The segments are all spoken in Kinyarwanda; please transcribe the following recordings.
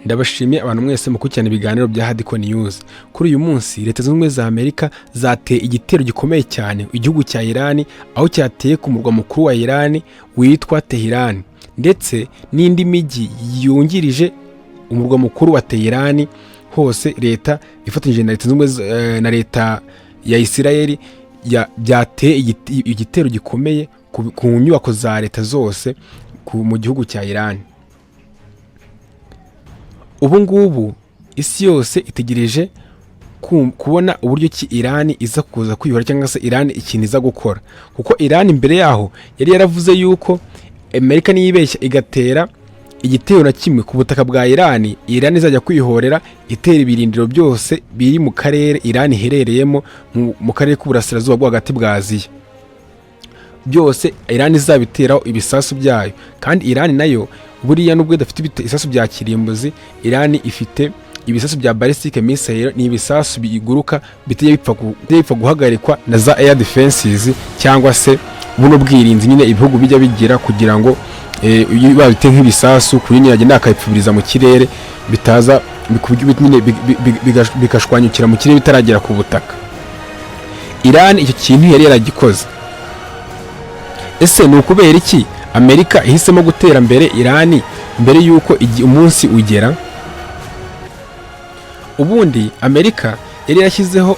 Ndabashimiye abantu mwese mukurikirana ibiganiro bya Hardcore News. Kuri uyu munsi, Leta Zunze Ubumwe za Amerika zateye igitero gikomeye cyane igihugu cya Iran, aho cyateye ku murwa mukuru wa Iran witwa Tehran, ndetse n'indi mijyi yungirije umurwa mukuru wa Tehran. Hose leta ifatanyije na Leta Zunze Ubumwe na leta ya Isirayeli byateye igitero gikomeye ku nyubako za leta zose mu gihugu cya Iran. Ubu ngubu isi yose itegereje kubona uburyo ki Iran iza kuza kwihora, cyangwa se Iran ikintu iza gukora, kuko Iran mbere yaho yari yaravuze yuko Amerika niyibeshya igatera igitero na kimwe ku butaka bwa Iran, Iran izajya kwihorera itera ibirindiro byose biri mu karere Iran iherereyemo, mu karere k'uburasirazuba bwo hagati bwa Aziya. Byose Iran izabiteraho ibisasu byayo. Kandi Iran nayo buriya nubwo idafite ibisasu bya kirimbuzi, Iran ifite ibisasu bya ballistic missile. Ni ibisasu biguruka bitajya bipfa guhagarikwa na za air defenses, cyangwa se buno bwirinzi nyine ibihugu bijya bigira kugira ngo iyo babite nk'ibisasu kuri nyine agenda akabipfubiriza mu kirere, bitaza nyine bigashwanyukira mu kirere bitaragera ku butaka. Iran icyo kintu yari yaragikoze. Ese ni ukubera iki Amerika ihisemo gutera mbere Irani mbere y'uko umunsi ugera? Ubundi Amerika yari yarashyizeho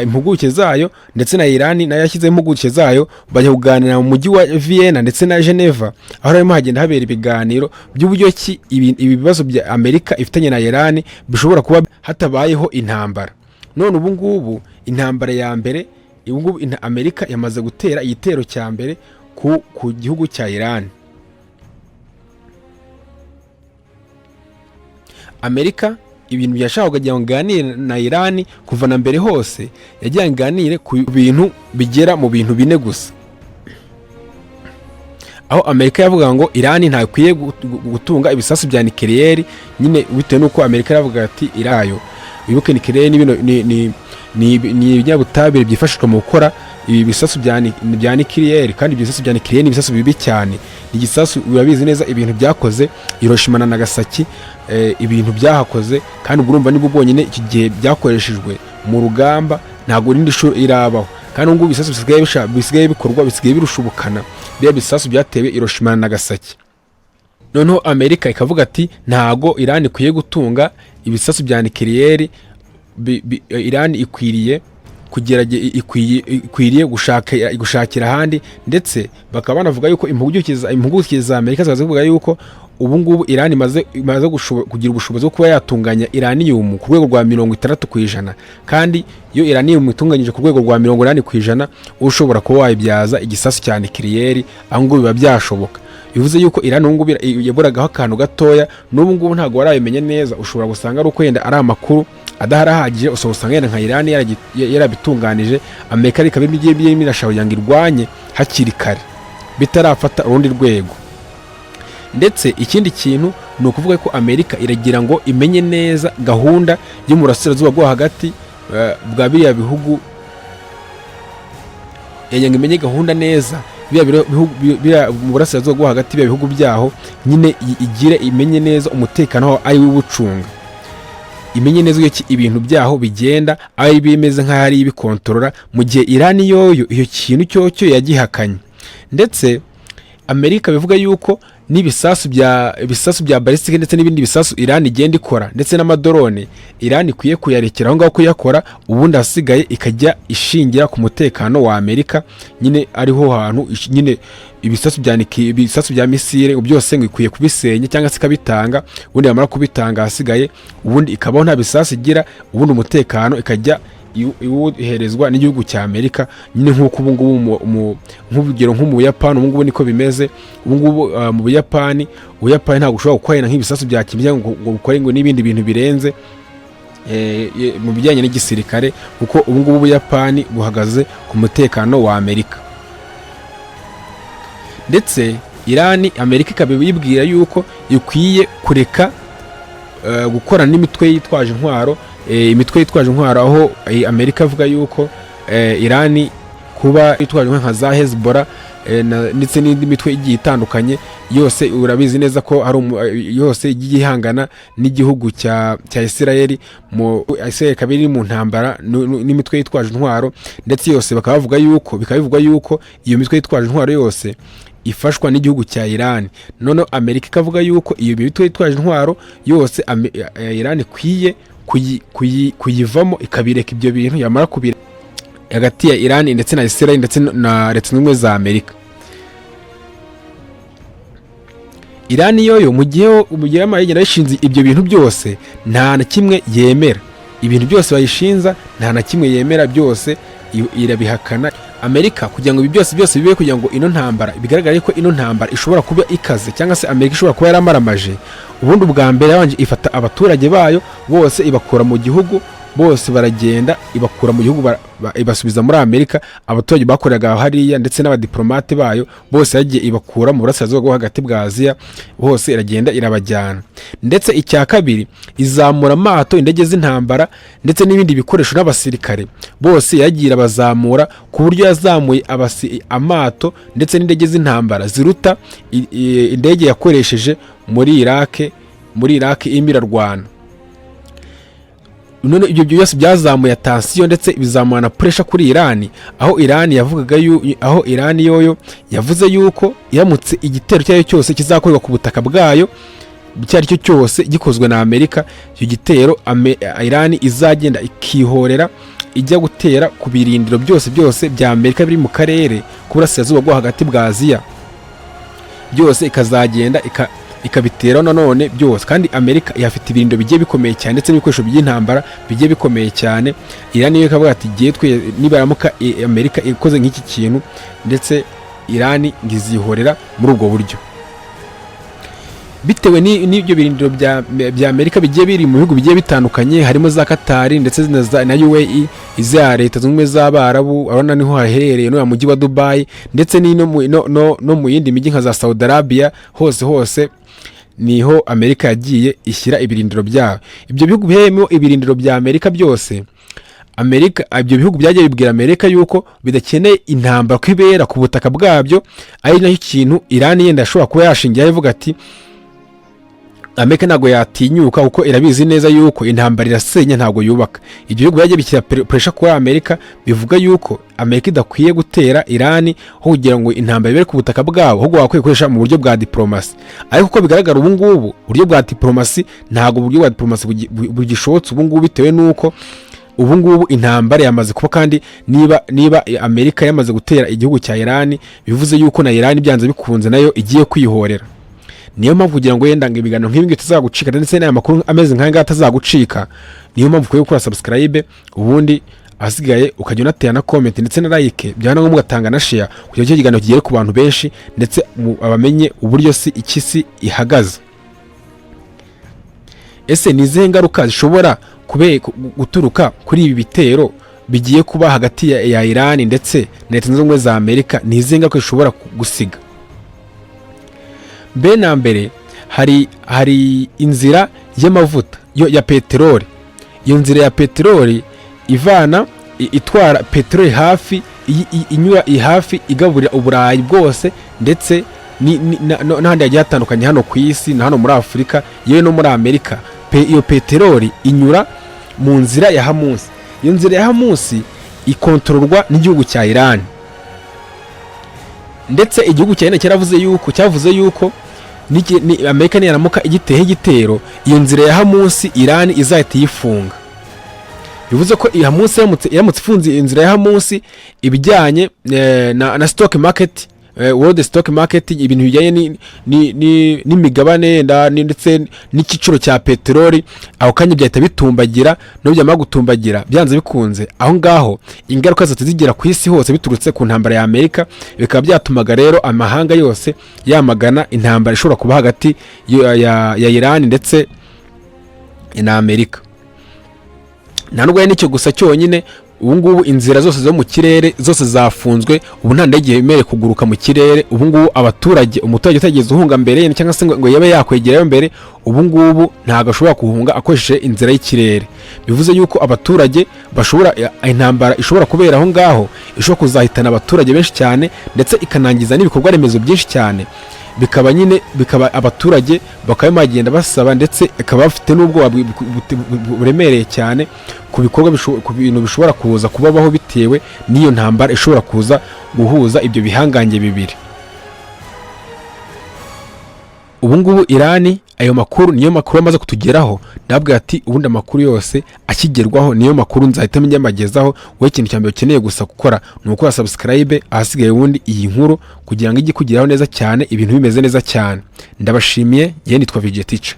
impuguke zayo, ndetse na Irani nayo yashyizeho impuguke zayo, bajya kuganira mu mujyi wa Vienna ndetse na Geneva, aho harimo hagenda habera ibiganiro by'uburyo ki ibi bibazo bya Amerika ifitanye na Irani bishobora kuba hatabayeho intambara. None ubu ngubu intambara ya mbere, ubu ngubu Amerika yamaze gutera igitero cya mbere ku gihugu cya Iran. Amerika ibintu byashakaga kugira ngo iganire na Iran kuva na mbere hose, yagira ngo iganire ku bintu bigera mu bintu bine gusa, aho Amerika yavuga ngo Iran ntakwiye gutunga ibisasu bya nucléaire nyine, bitewe n'uko Amerika yaravuga ati irayo wibuke nucléaire ni bino ni ibinyabutabire byifashishwa mu gukora ibi bisasu bya nucléaire. Kandi ibyo bisasu bya nucléaire ni ibisasu bibi cyane. Ni igisasu, urabizi neza ibintu byakoze Hiroshima na Nagasaki, ibintu byahakoze. Kandi ubwo urumva nibwo bwonyine iki gihe byakoreshejwe mu rugamba, ntabwo irindi shuro irabaho. Kandi ubu ngubu ibisasu bisigaye bikorwa bisigaye birusha ubukana biriya bisasu byatewe Hiroshima na Nagasaki. Noneho Amerika ikavuga ati ntago Iran ikwiye gutunga ibisasu bya nucléaire, Iran ikwiriye ikwiriye gushakira ahandi. Ndetse bakaba banavuga yuko impuguke za Amerika zikaza zivuga yuko ubu ngubu Iran imaze kugira ubushobozi bwo kuba yatunganya uranium ku rwego rwa 60%. Kandi iyo uranium itunganyije ku rwego rwa 80%, ushobora kuba wayibyaza igisasu cya nucléaire, aho ngubu biba byashoboka. Bivuze yuko Iran ubu ngubu yaburagaho akantu gatoya. N'ubu ngubu ntabwo warabimenya neza, ushobora gusanga ari uko yenda ari amakuru adahari ahagije. Ushobora gusanga yenda nka Iran yarabitunganije, Amerika ikaba irimo irashaka kugira ngo irwanye hakiri kare bitarafata urundi rwego. Ndetse ikindi kintu ni ukuvuga ko Amerika iragira ngo imenye neza gahunda yo mu burasirazuba bwo hagati bwa biriya bihugu, yagira ngo imenye gahunda neza biriya bihugu biriya mu burasirazuba bwo hagati, biriya bihugu byaho nyine, igire imenye neza umutekano waho ari we uwucunga, imenye neza uburyo ki ibintu byaho bigenda, ari bimeze nk'aho ari ibikontorora, mu gihe Irani yoyo iyo kintu cyocyo yagihakanye. Ndetse Amerika bivuga yuko n'ibisasu bya ibisasu bya ballistic ndetse n'ibindi bisasu Iran igenda ikora, ndetse n'amadrone, Iran ikwiye kuyarekera aho ngaho kuyakora, ubundi ahasigaye ikajya ishingira ku mutekano wa Amerika nyine, ariho hantu nyine ibisasu bya missile byose ngo ikwiye kubisenya cyangwa se ikabitanga. Ubundi yamara kubitanga, ahasigaye ubundi ikabaho nta bisasu igira, ubundi umutekano ikajya iwuherezwa n'igihugu cya Amerika nyine, nk'uko ubu ngubu nk'urugero nko mu Buyapani ubu ngubu niko bimeze. Ubu ngubu mu Buyapani, Ubuyapani ntabwo ushobora gukorana nk'ibisasu bya kimya ngo bukore ngo n'ibindi bintu birenze mu bijyanye n'igisirikare, kuko ubu ngubu Ubuyapani buhagaze ku mutekano wa Amerika. Ndetse Irani, Amerika ikaba ibibwira yuko ikwiye kureka gukorana n'imitwe yitwaje intwaro, imitwe yitwaje intwaro, aho Amerika avuga yuko Irani Kuba itwaje nka za Hezbollah ndetse n'indi mitwe igiye itandukanye yose, urabizi neza ko hari yose igiye ihangana n'igihugu cya Israel. Mu Israel ikaba iri mu ntambara n'imitwe yitwaje intwaro, ndetse yose bakaba bavuga yuko, bikaba bivugwa yuko iyo mitwe yitwaje intwaro yose ifashwa n'igihugu cya Iran. Noneho Amerika ikavuga yuko iyo mitwe yitwaje intwaro yose Iran ikwiye kuyivamo, ikabireka ibyo bintu. Yamara kubireka, hagati ya Iran ndetse na Israel ndetse na Leta Zunze Ubumwe za Amerika, Iran yoyo mu gihe yamara igenda yishinze ibyo bintu byose, nta na kimwe yemera. Ibintu byose bayishinza, nta na kimwe yemera, byose irabihakana. Amerika, kugira ngo ibi byose byose bibe, kugira ngo ino ntambara bigaragare ko ino ntambara ishobora kuba ikaze, cyangwa se Amerika ishobora kuba yaramaramaje, ubundi ubwa mbere yabanje ifata abaturage bayo bose, ibakura mu gihugu, bose baragenda, ibakura mu gihugu, ibasubiza muri Amerika. Abaturage bakoreraga hariya ndetse n'abadiplomate bayo bose yagiye ibakura mu burasirazuba bwo hagati bwa Aziya hose, iragenda irabajyana. Ndetse icya kabiri, izamura amato, indege z'intambara ndetse n'ibindi bikoresho n'abasirikare bose yagiye irabazamura, ku buryo yazamuye amato ndetse n'indege z'intambara ziruta indege yakoresheje muri Iraq irimo irarwana. None ibyo byose byazamuye attention, ndetse bizamura na pressure kuri Irani, aho Irani yoyo yavuze yuko iramutse igitero icyo ari cyo cyose kizakorerwa ku butaka bwayo, icyo ari cyo cyose gikozwe na Amerika, icyo gitero Irani izagenda ikihorera, ijya gutera ku birindiro byose byose bya Amerika biri mu karere k'uburasirazuba bwo hagati bwa Aziya byose, ikazagenda ikabiteraho nanone byose. Kandi Amerika ihafite ibirindiro bigiye bikomeye cyane ndetse n'ibikoresho by'intambara bigiye bikomeye cyane. Irani yo ikavuga ati giye twe nibaramuka Amerika ikoze nk'iki kintu, ndetse Irani ngo izihorera muri ubwo buryo, bitewe n'ibyo birindiro bya Amerika bigiye biri mu bihugu bigiye bitandukanye, harimo za Katari ndetse na UAE, iza Leta Zunze Ubumwe z'Abarabu, urabona niho haherereye n'uriya mujyi wa Dubai, ndetse n'ino mu- no, no, no mu yindi mijyi nka za Saudi Arabia, hose hose niho Amerika yagiye ishyira ibirindiro byayo. Ibyo bihugu biherereyemo ibirindiro bya Amerika byose, Amerika, ibyo bihugu byagiye bibwira Amerika yuko bidakeneye intambara ko ibera ku butaka bwabyo, ari nacyo kintu Irani yenda ashobora kuba yashingiyeho ivuga ati Amerika ntabwo yatinyuka, kuko irabizi neza yuko intambara irasenya, ntabwo yubaka. Ibyo bihugu byagiye bishyira pressure kuri Amerika, bivuga yuko Amerika idakwiye gutera Irani aho kugira ngo intambara ibere ku butaka bwabo, ahubwo bakwiye gukoresha mu buryo bwa diplomasi. Ariko uko bigaragara ubu ngubu, uburyo bwa diplomasi, ntabwo uburyo bwa diplomasi bugishobotse ubu ngubu, bitewe n'uko ubu ngubu intambara yamaze kuba. Kandi niba Amerika yamaze gutera igihugu cya Irani, bivuze yuko na Irani byanze bikunze nayo igiye kwihorera. Niyo mpamvu, kugira ngo yenda ngo ibiganiro nk'ibi ngibi bitazagucika, ndetse n'aya makuru ameze nk'aya ngaya atazagucika, niyo mpamvu ukwiye gukora subscribe, ubundi ahasigaye ukajya unatera na comment ndetse na like, byaba na ngombwa ugatanga na share, kugira ngo icyo kiganiro kigere ku bantu benshi, ndetse bamenye uburyo si iki si ihagaze. Ese ni izihe ngaruka zishobora guturuka kuri ibi bitero bigiye kuba hagati ya Irani ndetse na Leta Zunze Ubumwe za Amerika? Ni izihe ngaruka zishobora gusiga? Mbere na mbere, hari inzira y'amavuta ya peteroli. Iyo nzira ya peteroli ivana itwara peteroli hafi inyura hafi igaburira Uburayi bwose, ndetse n'ahandi hagiye hatandukanye hano ku isi na hano muri Afurika, yewe no muri Amerika. Iyo peteroli inyura mu nzira ya Hamusi. Iyo nzira ya Hamusi ikontororwa n'igihugu cya Irani, ndetse igihugu cya Irani cyaravuze yuko, cyavuze yuko Amerika niyaramuka igiteyeho igitero, iyo nzira ya Hamusi Irani izahita iyifunga. Bivuze ko iya Hamusi iramutse ifunze inzira ya Hamusi, ibijyanye na stock market, world stock market, ibintu bijyanye n'imigabane ndetse n'igiciro cya peteroli, aho kanya byahita bitumbagira. No byamara gutumbagira, byanze bikunze aho ngaho ingaruka zose zigera ku isi hose biturutse ku ntambara ya Amerika. Bikaba byatumaga rero amahanga yose yamagana intambara ishobora kuba hagati ya Iran ndetse na Amerika. Nta nubwo ari n'icyo gusa cyonyine. Ubu ngubu inzira zose zo mu kirere zose zafunzwe. Ubu nta ndege yemerewe kuguruka mu kirere. Ubu ngubu abaturage, umuturage utageze uhunga mbere cyangwa se ngo yabe yakwegerayo mbere, ubu ngubu ntabwo ashobora guhunga akoresheje inzira y'ikirere. Bivuze yuko abaturage bashobora, intambara ishobora kubera aho ngaho ishobora kuzahitana abaturage benshi cyane, ndetse ikanangiza n'ibikorwa remezo byinshi cyane. Bikaba nyine, bikaba abaturage bakaba bagenda basaba, ndetse bakaba bafite n'ubwoba buremereye cyane ku bikorwa ku bintu bishobora kuza kubabaho bitewe n'iyo ntambara ishobora kuza guhuza ibyo bihangange bibiri. Ubu ngubu Irani, ayo makuru niyo makuru amaze kutugeraho. Ndabwira ati ubundi amakuru yose akigerwaho niyo makuru nzahita njyamagezaho. Wowe ikintu cya mbere ukeneye gusa gukora ni ukora subscribe, ahasigaye ubundi iyi nkuru kugira ngo ijye ikugeraho neza cyane, ibintu bimeze neza cyane. Ndabashimiye, ngewe nitwa VJ Teacher.